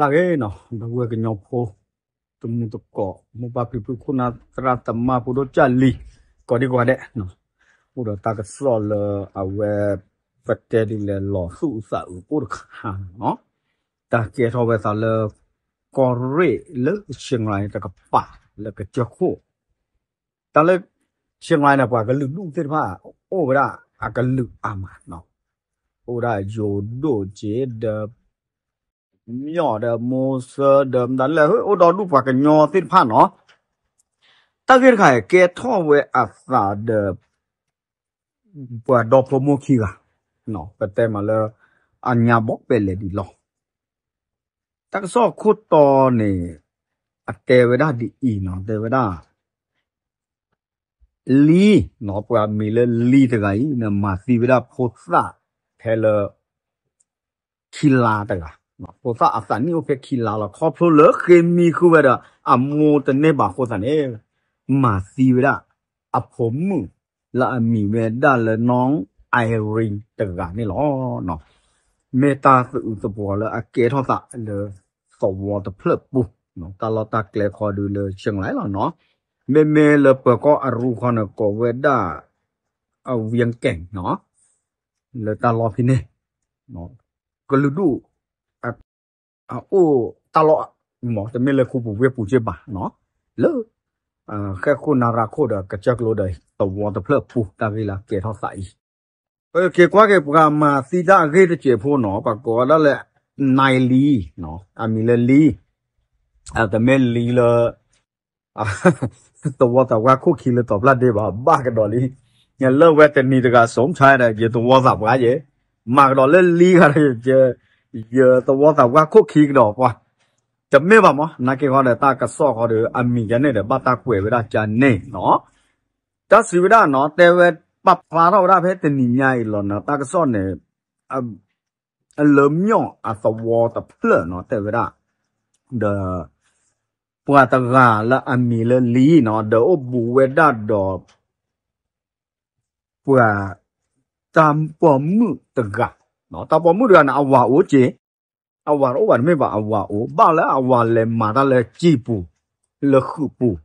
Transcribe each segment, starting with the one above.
တၢ်ဂ့ၤနီၤ ဒီပုၢ်ဝဲၢ်ကညီဖိ တမူတကိး မိၢ်ပၢ်ဖံဖု ခိၣ်နၢ်သရၣ်သမါ ဖိဒိၣ်ကၢ်လံၤ ကိးဒံကိးဂၤဒဲး, အိၣ်ဒီးတၢ်ကစီၣ်လၢအဝဲ ပတဲဒ်လဲၣ် လီၤသူၣ်အုးသးအုးအိၣ်တခါနီၤ, တၢ်ကဲထီၣ်ဝဲသးလၢ ကီၢ်ရ့ၣ်လၢ ရှ့ၣ်ရၤတကပၤ လၢကစၢၢ်ခိၣ် တၢ်လၢ ရှ့ၣ်ရၤန့ၣ် ပှၤကလုာ်ဒူၣ်သ့ၣ်တဖၣ် အိၣ်ဝဲဒၣ်အကလုာ်အါမးနီၤ, အိၣ်ဝဲဒၣ်ယိၤဒိၣ်က့ဒီး မၠီၣ်ဒီးမိၢ်စၢၤဒီးမတၤလဲၣ် အိၣ်ဒီဒူၣ်ပှၤကညီသ့ၣ်တဖၣ်နီၤ, တၢ်ဂ့ၢ်တခါအံၤ ကဲထီၣ်ဝဲအသးဒီး ပှၤဒီဖိမိၢ်ခံဂၤ, ပတဲမးလၢ အညါဘီပဲလဲၣ်ဒံးလီၤ. တၢ်ကစီၣ်ခိၣ်တီန့ၣ် အတဲဝဲဒၣ်ဒ်အံၤနီၤ တဲဝဲဒၣ် လံနီၤ ပှၤမံၤလၢလံတဂၤအံၤ မၤသံဝဲဒၣ်ဖိသၣ်ဖဲလၢ ခံလါတဂၤ, ဖိသၣ်အသးနံၣ်အိၣ်ဖဲခံလါလီၤ ခီဖျိလၢဃ့မံဃုာ်ဝဲဒီး အမိၢ်တန့ၢ်ဘၣ်အဃိသတးန့ၣ် မၤသံဝဲဒၣ် အဖိမုၣ် လၢအမံၤဝဲဒၣ်လၢ နီၢ် Irene တဂၤန့ၣ်လီၤ. မ့ၢ်တၢ်သအုးသပှီၤလၢအကဲထီၣ်သးလၢ သဝီတဖျၢၣ်ပူၤ, တၢ်လီၢ်တၢ်ကျဲခီဒုးလၢ ရှ့ၣ်ရၤလီၤနီၤ, မ့မ့ၢ်လၢပၢၤကီၢ်အရူခီန့ၣ် ကိးဝဲဒၣ် အဝံကဲၣ်နီၤ, လၢတၢ်လီၢ်ဖဲန့ၣ် ကလုာ်ဒူၣ် အအိၣ်တၢ်လီၢ် တမ့ၢ်လၢခူပူၤဝ့ၢ်ပူၤက့ဘၣ်နီၤ, လၢ ဃဲၣ်ခိၣ်နရၣ်ခိၣ်ဒီးကစၢၢ်ကျိဒီးသဝီတဖျၢၣ်ပူၤ တၢ်ဂ့ၢ်လၢအကဲထီၣ်သးအံၤ, ပက့ၤကွၢ်က့ၤပှၤမၤသံတၢ်အဂ့ၢ်တစဲးဖိနီၤ ပှၤကိးဝဲဒၣ်လၢ နီၢ်လံ, အမံၤလၢလံ, တမ့ၢ်လံလၢ သဝီသးပှၢ်ခိၣ်ခံလၢတီၤဖျၢၣ်ဒ့ဘၣ် ဘၣ်ကဒီးလံ, လၢဝဲတနံၤတဂၤ စူံဆါဒီး ယသဝီသးပှၢ်ယဲ, မၤကဒီးလၢလံဂၤဒီး ယသဝီသးပှၢ်ခိၣ်ခံကဒီးပှၤ, တမ့ၢ်ဘၣ်မး နာ်က့ဃီဒီး တၢ်ကစီၣ်ဃီဒီး အမံၤယဲန့ၣ်ဒီး ဘၣ်တၢ်ကွဲးဝဲဒၣ်ကန့ၣ်နီၤ, တၢ်စံးဝဲဒၣ်နီၤ တဲဝဲပာ်ဖျါထီၣ်ဝဲဒၣ်ဖဲတနံၤညါအံၤလီၤနီၤ တၢ်ကစီၣ်န့ၣ် အလၢမၠီၣ်အသဝီတဖျၢၣ်နီၤ တဲဝဲဒၣ်, ဒီး ပှၤတဂၤလၢအမံၤလၢလံနီၤ ဒီးအိၣ်ဘူးဝဲဒၣ်ဒီး ပှၤ တၢ်ပိာ်မုၣ်တဂၤ, တၢ်ပိာ်မုၣ်တဂၤန့ၣ် အဝၤအိၣ်က့ၤ, အဝၤတအိၣ်ဘၣ်တမ့ၢ်ဘၣ် အဝၤအိၣ် ဘၣ်လၢအဝၤလဲၤမၤတၢ်လၢစံာ်ပူၤ လၢဃုာ်ပူၤ,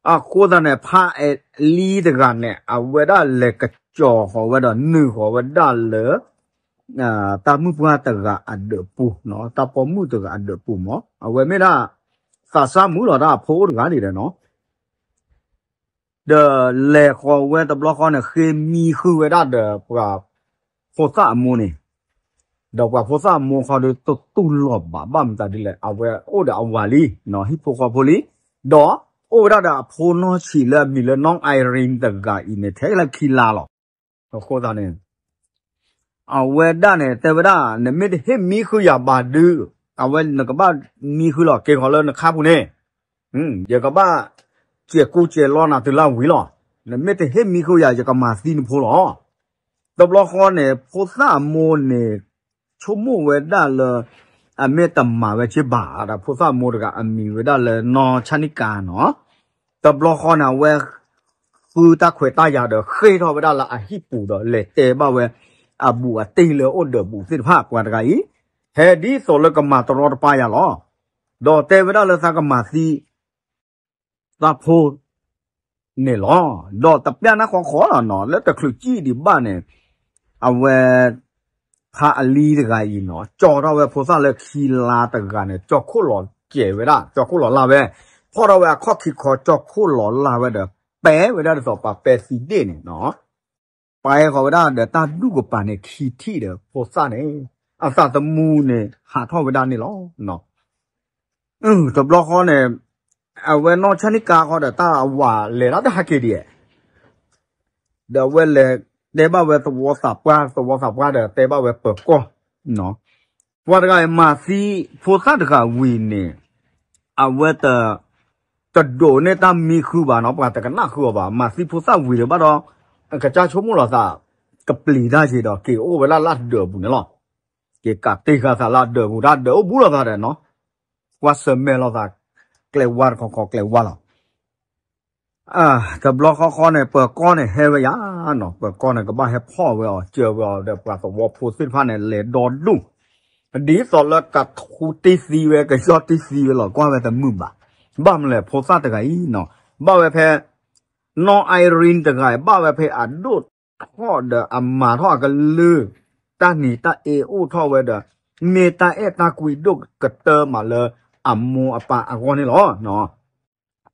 အဃိသတးန့ၣ် ဖးအဲးလံတဂၤန့ၣ် အဝဲဒၣ်လဲၤကစီၤဃီၤဝဲဒီး နုာ်ဃီၤဝဲဒၣ်လၢ တၢ်မုၣ်ပှၢ်တဂၤအဒၢးပူၤ, တၢ်ပိာ်မုၣ်တဂၤအဒၢးပူၤမး အဝဲမ့ၢ်ဒၣ် သးစၢ်မုၣ်လီၤ တၢ်အဖိအိၣ်တဂၤန့ၣ်ဒီးနီၤ ဒီးလဲၤဃီၤဝဲတဘျီဃီန့ၣ် ဃ့မံဃုာ်ဝဲဒၣ်ဒီးပှၤဖိသၣ်အမိၢ်န့ၣ်, ဒီးပှၤဖိသၣ်အမိၢ်ခီဒီးတတူၢ်လိာ်ဘၣ် ဘၣ်မတၤဒ်လဲၣ် အဝဲအိၣ်ဒီးအဝၤလံ, ဟံၣ်ဖိဃီဖိလံ, ဒီးအိၣ်ဝဲဒၣ်ဒီးအဖိနီၢ်ဆံးလၢအမံၤလၢ နီၢ် Irene တဂၤအံၤန့ၣ် ထဲလၢခံလါလီၤ. အဃိသတးန့ၣ် အဝဲဒၣ်န့ၣ် တဲဝဲဒၣ် နမ့ၢ်တဟ့ၣ်မံဃုာ်ယၤဘၣ်ဒုး အဝဲနကဘၣ်မံဃုာ်လီၤ က့ၤဃီၤလၢနခါပူၤန့ၣ်, ယကဘၣ် စဲးကူစဲးလီနၤတုၤလၢအဝံၤလီၤ. နမ့ၢ်တဟ့ၣ်မံဃုာ်ယၤ ယကမၤသံနဖိလီၤ. တဘျီဃီန့ၣ် ဖိသၣ်အမိၢ်န့ၣ် ဆိကမိၣ်ဝဲဒၣ်လၢ အမ့ၢ်တမၤဝဲက့ဘၣ်ဒီး ဖိသၣ်အမိၢ်တဂၤအမံၤဝဲဒၣ်လၢ နီၢ် ဆၣ်နံၣ်ကၤနီၤ, တဘျီဃီန့ၣ် အဝဲ ဃုတၢ်ခွဲးတၢ်ယာ်ဒီး ဃ့ၢ်ထီၣ်ဝဲဒၣ်လၢအဟံၣ်ပူၤဒီး လဲၤတဲဘၣ်ဝဲ အဘူးအတံၢ်လၢအိၣ်ဒီးဘူးသ့ၣ်တဖၣ် ပှၤတဂၤအံၤ, ဟဲဒ်သိးလၢကမၤတရီတပါယၤလီၤ. ဒီးတဲဝဲဒၣ်လၢသးကမၤသံ သးဖိ န့ၣ်လီၤ. ဒီးတပျၢ်နၢ်ဃီဃီလီၤနီၤ လၢတချုးစံၣ်ဒံးဘၣ်န့ၣ် အဝဲ ဖးအလံတဂၤအံၤနီၤ ကၠီထီၣ်ဝဲဖိသၣ်လၢခံလါတဂၤန့ၣ် ကၠီခိၣ်လီၤကဲၤဝဲဒၣ် ကၠီခိၣ်လီၤလၢ်ဝဲ, ဖီၣ်ထီၣ်ဝဲအခီၣ်ခံခီ ကၠီခိၣ်လီၤလၢ်ဝဲဒီး ပဲဝဲဒၣ်ဒ်သိးပှၤပဲသံဒ့ၣ်န့ၣ်နီၤ ပာ်ဃီၤဝဲဒၣ်ဒီးတၢ်ဒူၣ်ကပၤန့ၣ် ခံထံၣ်ဒီးဖိသၣ်န့ၣ် အသးသမူန့ၣ် ဟးထီၣ်ဝဲဒၣ်န့ၣ်လီၤ. တဘျီဃီန့ၣ် အဝဲနီၢ်ဆၣ်နံၣ်ကၤဃီဒီး တၢ်အဝၤလဲၤတၢ်တဟးက့ၤဒံး, ဒီးအဝဲလဲၤတဲဘၣ်ဝဲသဝီသးပှၢ် သဝီသးပှၢ်ဒီးတဲဘၣ်ဝဲပၢၤကီၢ်, ပှၤတဂၤအံၤမၤသံဖိသၣ်တဂၤဝံၤန့ၣ် အဝဲတ တဒိးန့ၢ်တၢ်မံဃုာ်ဘၣ်နီၤ ပှၤတကနၣ်ဃုာ်အီၤဘၣ် မၤသံဖိသၣ်ဝံၤဒီးဘၣ်ဒီး ကစၢ်ဆိကမိၣ်လီၤသး ကပျံၤတၢ်က့ၤဒီး က့ၤအိၣ်ဝဲလၢလၢဒၢးပူၤန့ၣ်လီၤ. က့ၤကးတ့ၢ်ဃာ်သးလၢဒၢးပူၤ တၢ်ဒၢးအိၣ်ဘူးလိာ်သးဒီးနီၤ ကွၢ်ဆၢၣ်မဲာ်လိာ်သး ကျဲဝါတခီခီကျဲဝါလီၤ. တဘျီဃီဃီန့ၣ် ပၢၤကီၢ်န့ၣ်ဟဲဝဲယၤနီၤ ပၢၤကီၢ်န့ၣ် ကဘၣ်ဟဲဖီၣ်ဝဲအီၤ စၢၤဝဲအီၤဒီးပှၤသဝီဖိသ့ၣ်တဖၣ်န့ၣ် လဲၤဒီဒူၣ် ဒ်သိးလၢကထူတ့ၢ်သံဝဲ ကယီၢ်တ့ၢ်သံဝဲလီၤ ကွၢ်ဝဲတမုာ်ဘၣ်. ဘၣ်မနုၤလဲၣ် ဖိသၣ်တဂၤအံၤနီၤ ဘၣ်ဝဲဖဲ နီၢ်အါရံတဂၤအံၤ ဘၣ်ဝဲဖဲအဒိၣ်ထီၣ်ဒီးအမၤထီၣ်အကလုၢ် တၢ်နံၤတၢ်အ့အိၣ်ထီၣ်ဝဲဒီး မ့ၢ်တၢ်အဲၣ်တၢ်ကွံဒိၣ်ကတၢၢ်မးလၢအမိၢ်အပၢ်အဂီၢ်န့ၣ်လီၤ.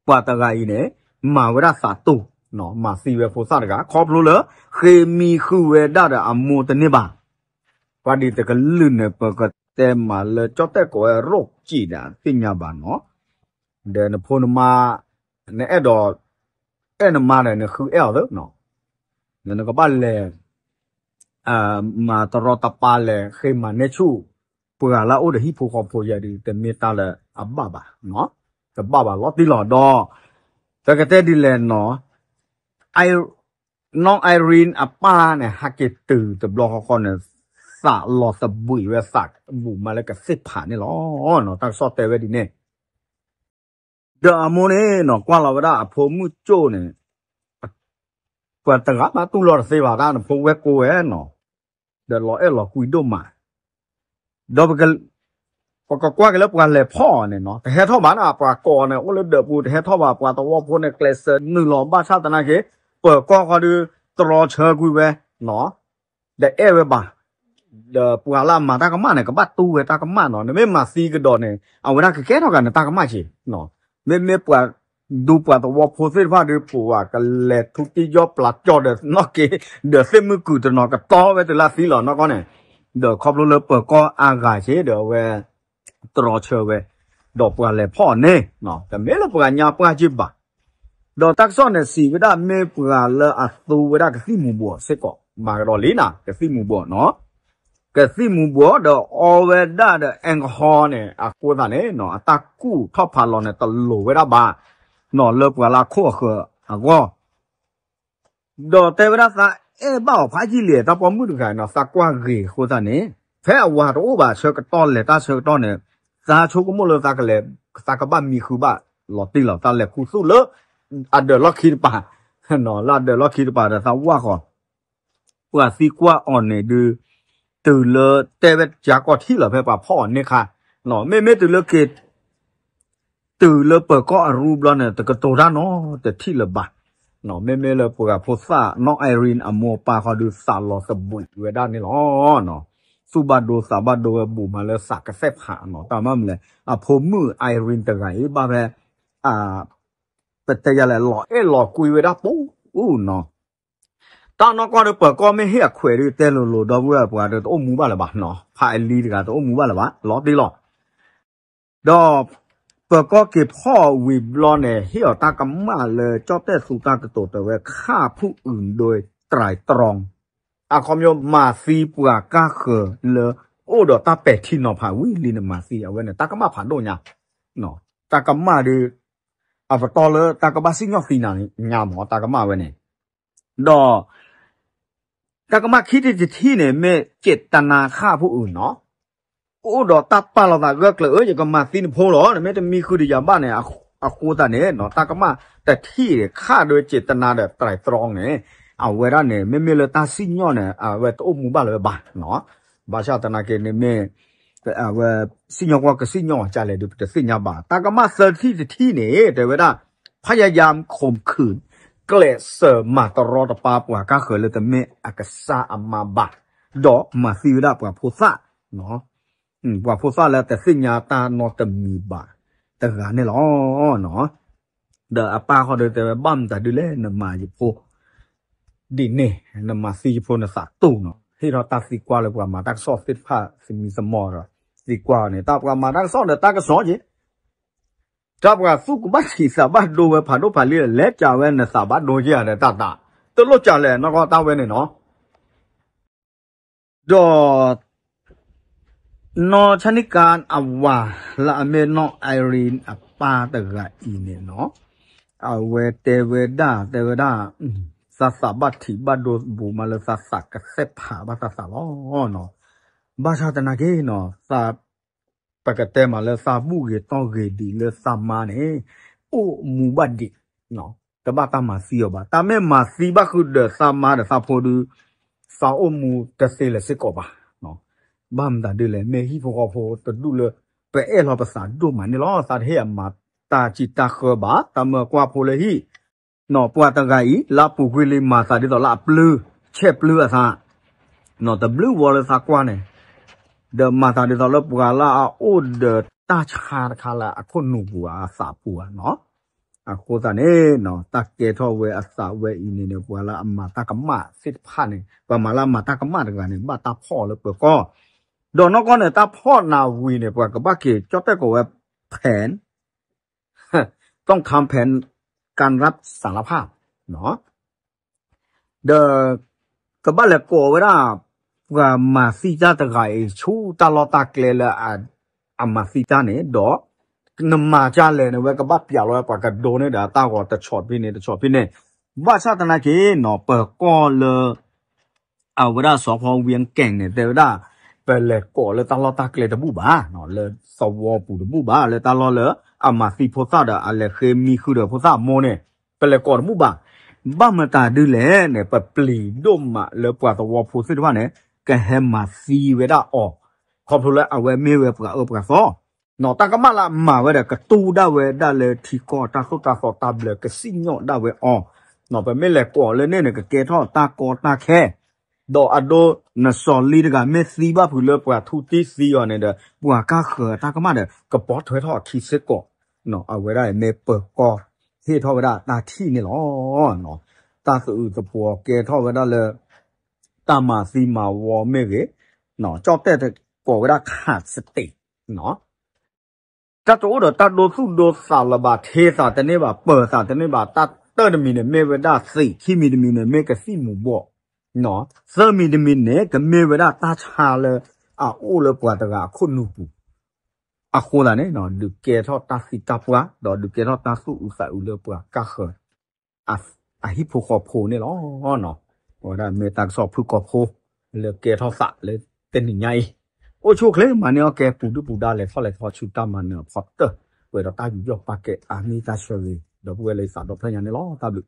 ပှၤတဂၤအံၤန့ၣ် မၤဝဲဒၣ်သးတူၢ်, မၤသံဝဲဖိသၣ်တဂၤ ခီဖျိလၢ ဃ့မံဃုာ်ဝဲဒၣ်ဒီးအမိၢ်တန့ၢ်ဘၣ်. ပှၤဒ်တကလုာ်န့ၣ် ပကတဲမးလၢ ကၠီၣ်တဲၣ်ကိးဝဲရိၣ်ကံးဒီး သ့ၣ်ညါဘၣ်နီၤ, ဒီးနဖိနမါ နအဲၣ်ဒိး အဲၣ်နမါဒီး နဃုအဲၣ်အီၤသၢနီၤ, နကဘၣ်လဲၤ မၤတရီတပါလဲၤ ဃ့မၤန့ၢ်ဆူၣ် ပှၤလၢအအိၣ်ဒီးဟံၣ်ဖိဃီဖိယဲဒုး တမ့ၢ်တၢ်လၢအဘၣ်ဘၣ်, တဘၣ်ဘၣ်လီၤတံၢ်လီၤဒီး ပကတဲဒ်လဲၣ်နီၤ, နီၢ်အါရံအပၢ်န့ၣ် ဟဲက့ၤတုၤတဘျီဃီဃီန့ၣ် သးလီၤသဘှံးဝဲ သးဘူးမးလၢကသ့ၣ်ဖးန့ၣ်လီၤ. တၢ်ကစီၣ်တဲဝဲဒ်န့ၣ် ဒီးအမိၢ်န့ၣ်နီၤ ကွၢ်လီၤဝဲဒၣ်အဖိမုၣ်ကၠိၣ်န့ၣ် ပှၤတဂၤမးတူၢ်လိာ်တသ့ဘၣ် တၢ်နဖိဝဲၢ်ကိးဝဲနီၤ, ဒီးလီၤအဲၣ်လီၤကွံဒိၣ်မး, ဒီး ပကကွၢ်က့ၤလၢပှၤလဲၤဖီၣ်အီၤန့ၣ်နီၤ တဟဲထီၣ်ဘၣ်နီၤ ပှၤကိးန့ၣ် အိၣ်လၢဒၢးပူၤ တဟဲထီၣ်ဘၣ် ပှၤသဝီဖိန့ၣ် ကျဲးစၢးနုာ်လီၤ ဘၣ်ဆၣ်သနာ်က့ ပၢၤကီၢ်ဃီဒုး တြီဆၢကွံာ်ဝဲနီၤ ဒီးအဲၣ်ဝဲဘၣ်, ဒီးပှၤလၢအမၤတၢ်ကမၣ်န့ၣ် ကဘၣ်တူၢ်ဝဲတၢ်ကမၣ်နီၤ နမ့ၢ်မၤသံကဒီးန့ၣ် အဝဲဒၣ်ကကဲထီၣ်က့ၤနတၢ်ကမၣ်က့ၤ, မ့မ့ၢ်ပှၤ ဒူပှၤသဝီဖိသ့ၣ်တဖၣ်ဒုး ပဝဲကလဲၤထူတံၢ်ယီၢ်ပျၢ်ကၠီၣ်ဒီး နီၢ်က့ၤ ဒီးသ့ၣ်မုၢ်ကုာ်တနီၤကတီဝဲတုၤလၢသံလီၤနီၢ်ကီၢ်န့ၣ်, ဒီးခီဖျိလၢပၢၤကီၢ်အါဂၤက့ၤဒီးအဝဲ တြီဆၢဝဲ, ဒီးပှၤလဲၤဖီၣ်အီၤန့ၣ် တမ့ၢ်လၢပှၤညါပှၢ်က့ၤဘၣ် ဒီးတၢ်ကစီၣ်န့ၣ်စံးဝဲဒၣ်မ့ၢ်ပှၤလၢအသူဝဲဒၣ်ကသံၣ်မူၤဘှီးစ့ၢ်ကီး မၤကဒီးလံနၤ ကသံၣ်မူၤဘှီးနီၤ, ကသံၣ်မူၤဘှီးဒီးအီဝဲဒၣ်ဒီး alcohol န့ၣ် အဃိသတးန့ၣ် အတၢ်ကူၣ်ထီၣ်ဖးလီၤန့ၣ် တလိၤဝဲဒၣ်ဘၣ်နီၤ လၢပှၤလၢအခိၣ်အဃၢၤအဂီၢ် ဒီးတဲဝဲဒၣ်သးအဲၣ်ဘၣ်အီၤဖးယံာ်လံ တၢ်ပိာ်မုၣ်တဂၤနီၤ သးကွၢ်ဂ့ၤအဃိသတးန့ၣ် ဖဲအဝၤတအိၣ်ဘၣ်ဆၢကတီၢ်လဲၤတၢ်ဆၢကတီၢ်န့ၣ် သးဆိကမိၣ်လၢသးကလဲၤ သးကဘၣ်မံဃုာ်ဘၣ်လီၤတံၢ်လီၤ သးလဲၤခူသူၣ်လၢ အဒၢးလီၢ်ခံတပၤ လၢအဒၢးလီၢ်ခံတပၤဒီးသးဝၢ်ဃီၤ ပှၤသံကွၢ်အီၤန့ၣ်ဒုး တုၤလၢတဲဝဲကၠါကီၢ်ထံၣ်လီၤဖဲပှၤဖီၣ်အီၤန့ၣ်ခါ, မ့မ့ၢ်တုၤလၢက့ၤ တုၤလၢပၢၤကီၢ်အရူဘျီန့ၣ် တကတိၤတၢ်နီတထံၣ်လၢၤဘၣ်. မ့မ့ၢ်လၢပှၤဖိသၣ် နီၢ် Irene အမိၢ်အပၢ်ဃီဒုးသးလီၤသဘှံးဝဲဒၣ်န့ၣ်လီၤ. သူၣ်ဘၣ်ဒိသးဘၣ်ဒိဝဲဘူးမးလၢသးကသဲၣ်ဖးနီၤ တၢ်မၤမနုၤလဲၣ် အဖိမုၣ် Irene တဂၤအံၤဘၣ်ဖဲ ပတဲယၤလဲၣ် လီၤအဲၣ်လီၤကွံဝဲဒၣ်ပူၤနီၤ တၢ်နီၢ်ကီၢ်ဒီးပၢၤကီၢ်မ့ၢ်ဟ့ၣ်အခွဲးဒုးတဲလိၤလိၤ ဒီပုၢ်ဝဲၢ်ပှၤဒီးတအိၣ်မူဘၣ်လၢၤဘၣ်နီၤ ဖးအလံၤတဂၤတအိၣ်မူဘၣ်လၢၤဘၣ် လီၤတံၢ်လီၤ. ဒီးပၢၤကီၢ်က့ၤဖီၣ်ဝံၤဘျီန့ၣ် ဟ့ၣ်အီၤတၢ်ကမၣ်လၢကၠီၣ်တဲၣ်သူတၢ်ကတိၤတဲဝဲ ခၣ်ဖူၣ်အုၣ်ဒွဲတြဲးတြီ အခီပညီမၤသံပှၤကါဃၢၤလၢ အိၣ်ဒီးတၢ်ပဲာ်ထံနီၤဖးဝံၤလံန့ၣ် မၤသံအဝဲန့ၣ် တၢ်ကမၣ်ဖးဒိၣ်ညါ တၢ်ကမၣ်ဒုး အပတီၢ်လၢတၢ်ကဘၣ်စံၣ်ညီၣ်သံနၤညါမး တၢ်ကမၣ်ဝဲန့ၣ် ဒီး တၢ်ကမၣ်ခံထံၣ်တထံၣ်န့ၣ် မ့ၢ် เจตนา ခၣ်ဖူၣ်အုၣ်နီၤ အိၣ်ဒီးတၢ်ပာ်လီၤသးဂၢၢ်ကျၢၤ အၢ ယကမၤသံနဖိလီၤ နမ့ၢ်တမံဃုာ်ဒီးယၤဘၣ်န့ၣ် အဃိသတးန့ၣ် တၢ်ကမၣ်တထံၣ်န့ၣ် ခၣ်ဒွဲ เจตนา ဒီး ไตร่ตรอง န့ၣ် အဝဲဒၣ်န့ၣ် မ့မ့ၢ်လၢတၢ်စံၣ်ညီၣ်န့ၣ် အဝဲတအိၣ်မူဘၣ်လၢၤဝဲဘၣ် ဘၣ်ဆၣ်သနာ်က့န့ၣ်မ့ၢ် အဝဲ စံၣ်ညီၣ်ကွီၢ်ကစံၣ်ညီၣ်အီၤကလဲၣ်ဒုး ပတသ့ၣ်ညါဘၣ် တၢ်ကမၣ်သၢထံၣ်တထံၣ်န့ၣ် တဲဝဲဒၣ် พยายามข่มขืน ကျဲးစၢးမၤတရီတပါပှၤကါဃၢၤလၢတမ့ၢ်အကစၢ်အမါဘၣ် ဒီးမၤသံဝဲဒၣ်ပှၤဖိသၣ် ပှၤဖိသၣ်လၢတသ့ၣ်ညါတၢ်နီတမံၤဘၣ်တဂၤန့ၣ်လီၤ. ဒီးအပၢ်ဃီဒီးတဲဝဲ ဘၣ်မတၤဒုလဲၣ် နမၤယဖိ ဒ်န့ၣ် နမၤသံယဖိနသးတူၢ်နီၤ ဟ့ၣ်ထီၣ်တၢ်သံကွၢ်လၢပှၤမၤတၢ်ကစီၣ်သ့ၣ်တဖၣ်သမံသမိးဒီး သံကွၢ်အီၤန့ၣ် တၢ်ပှၤမၤတၢ်ကစီၣ်ဒီးတၢ်ကစီၣ်က့ၤ တၢ်ပှၤသူၣ်ကဘၣ်ဆံးသးဘၣ်ဒိဝဲဖးဒိၣ်ဖးလံၤ လဲၤကးဝဲနသးဘၣ်ဒိက့ၤဧါဒီးတၢ်သး တလိၣ်ကးလဲၣ်နီၢ်ကီၢ်တၢ်ဝဲန့ၣ်နီၤ ဒီး နီၢ်ဆၣ်နံၣ်ကါအဝၤလၢအမ့ၢ်နီၢ် Irene အပၢ်တဂၤအံၤန့ၣ်နီၤ အဝဲတဲဝဲဒၣ် တဲဝဲဒၣ် သးသးဘၣ်ထံးဘၣ်ဒိဘူးမးလၢသးသးကသဲၣ်ဖးဘၣ်သးသးလီၤ. ဘၣ်ဆၣ်သနာ်က့နီၤ သး ပကတဲမးလၢသးဘူၣ်ဂ့ၤတီၢ်ဂ့ၤဒံးလၢသးမါန့ၣ် အိၣ်မူဘၣ်ဒံး တဘၣ်တၢ်မၤသံအီၤဘၣ်. တၢ်မ့ၢ်မၤသံဘၣ်ဃုာ်ဒီးသးမါဒီးသးဖိဒုး သးအိၣ်မူတသ့လၢၤစ့ၢ်ကီးဘၣ်. ဘၣ်မတၤဒ်လဲၣ် မ့ၢ်ဟံၣ်ဖိဃီဖိတဒူၣ်လၢ ပအဲၣ်လီၤပသးဒိၣ်မးန့ၣ်လီၤ. သးတဟ့ၣ်အမၤတၢ်စံးတၢ်ဃၢဘၣ် တၢ်မၢကွၢ်ဖိလၢဟံၣ် နီၢ်ပှၤတဂၤအံၤ လၢအပူၤကွံာ်လံ မၤသးဒ်သိးလၢအပျုၢ် ဆဲးပျုၢ်အသး နီၢ်တဘျုးဝီလၢသးကွၢ်န့ၣ် ဒီးမၤသးဒ်သိးလၢပှၤလၢအအိၣ်ဒီးတၢ်ဆါတခါလၢအခိၣ်နူာ်ပူၤအသးပူၤဧါနီၢ်. အဃိသတးန့ၣ် တၢ်ကဲထီၣ်ဝဲအသးဝဲအံၤန့ၣ်န့ၣ် ပှၤလၢအမၤတၢ်ကမၣ်သ့ၣ်တဖၣ်န့ၣ် ပှၤမၤလၢအမၤတၢ်ကမၣ်တဂၤန့ၣ် ဘၣ်တၢ်ဖီၣ်လၢပၢၤကီၢ် ဒီးနီၢ်ကီၢ်န့ၣ် တၢ်ဖီၣ်နၤဝံၤန့ၣ် ပှၤကဘၣ်က့ၤကၠီၣ်တဲၣ်ကိးဝဲ แผน ต้องทำแผนการรับสารภาพ ဒီး ကဘၣ်လဲၤကိးဝဲဒၣ် ပှၤမၤသံတၢ်တဂၤအံၤ ဆူတၢ်လီၢ်တၢ်ကျဲလၢ အမၤသံတၢ်န့ၣ် ဒီး နမၤကၢ်လဲၣ်န့ၣ် ဝဲကဘၣ်ပျးလီၤဝဲပှၤကဒိန့ၢ်ဒီးတၢ်ဂီၤတဆီၣ်တဖဲန့ၣ် တဆီၣ်တဖဲန့ၣ် ဘၣ်ဆၣ်သနာ်က့နီၢ် ပၢၤကီၢ်လၢ အဝဲဒၣ်စီၤဖီဝံကဲၣ်န့ၣ် တဲဝဲဒၣ် ပလဲၤကိးလၢတၢ်လီၢ်တၢ်ကျဲတဘူၣ်ဘၣ်, လၢသဝီပူၤတဘူၣ်ဘၣ်, လၢတၢ်လီၢ်လၢအမၤသံဖိသၣ်ဒီးအလဲၤဃ့မံဃုာ်ဒီးဖိသၣ်အမိၢ်န့ၣ် ပလဲၤကိးတဘူၣ်ဘၣ်. ဘၣ်မတၤဒ်လဲၣ်န့ၣ် ပပျံၤဒိၣ်မးလၢပှၤသဝီဖိသ့ၣ်တဖၣ်န့ၣ် ကဟဲမၤသံဝဲဒၣ်အီၤ ခီဖျိလၢအဝဲမ့ၢ်ဝဲပှၤအၢပှၤသီ နီၢ် တၢ်ကမၣ်လၢအမၤဝဲဒီး ကတူၢ်ဒၣ်ဝဲဒၣ်လၢထံကီၢ်တၢ်သိၣ်တၢ်သီတၢ်ဘျၢ ကစံၣ်ညီၣ်ဒၣ်ဝဲအီၤ, နီၢ် ပမ့ၢ်လဲၤကိးလၢန့ၣ်န့ၣ် ကကဲထီၣ်တၢ်ကီတၢ်ခဲ, ဒီးအဒိ နစီၤလံတဂၤမ့ၢ်သံဘၣ်ဖုးလၢပှၤထူတံၢ်သံအီၤန့ၣ်ဒီး ပှၤကၢ်ဃၢၤတၢ်ကမၣ်ဒီး ကပိာ်ထွဲထီၣ်အခံစ့ၢ်ကီး, နီၢ် အဝဲဒၣ်မ့ၢ်ပၢၤကီၢ်ဟ့ၣ်ထီၣ်ဝဲဒၣ်တၢ်ထံၣ်န့ၣ်လီၤ. တၢ်သအုးသပှီၤကဲထီၣ်ဝဲဒၣ်လၢ တၢ်မၤသံမၤဝီမ့ၢ်ဂ့ၤ, နီၢ် ကၠီၣ်တဲၣ်ကိးဝဲဒၣ် ขาดสติ နီၢ် တၢ်တအိၣ်ဒီးတၢ်ဒိသူၣ်ဒိသးလၢၤဘၣ်, ထ့သးတန့ၢ်ဘၣ်, ပၢၤသးတန့ၢ်ဘၣ်, တၢ်တမံၤတမံၤန့ၣ် မ့ၢ်ဝဲဒၣ်သံး, ခံမံၤတမံၤန့ၣ် မ့ၢ်ကသံၣ်မူၤဘှီး, နီၢ် သၢမံၤတမံၤန့ၣ် ကမ့ၢ်ဝဲဒၣ်တၢ်ဆါလၢအအိၣ်လၢပှၤတဂၤအခိၣ်နူာ်ပူၤ, အဃိသတးန့ၣ် ဒုးကဲထီၣ်တၢ်သံတၢ်ပှၢ် ဒီးဒုးကဲထီၣ်တၢ်သူၣ်အုးသးအုးလၢပှၤကၢ်ဃၢၤ အဟံၣ်ဖိဃီဖိန့ၣ်လီၤ. အဝဲဒၣ်မ့ၢ်တၢ်ကစီၣ်ဖုၣ်ကိာ်ဖိ လၢကဲထီၣ်သးလၢတနံၤညါအံၤ, အိၣ်ဆူၣ်အိၣ်ချ့ မၤန့ၢ်အီၣ်ကဲ ပူၤဒုၣ်ပူၤဒါ လဲၤထီၣ်လဲၤထီဆူတၢ်မၤနၢၤအဖီတၢၢ်, ပှဲၤဒီးတၢ်ယူးယီၣ်ပာ်ကဲအါမံၤတၢ်ဆၢဂ့ၤ ဒီပုၢ်ဝဲၢ်လၢယသးဒီဖျၢၣ်ညါန့ၣ်လီၤ. တၢ်ဘျုး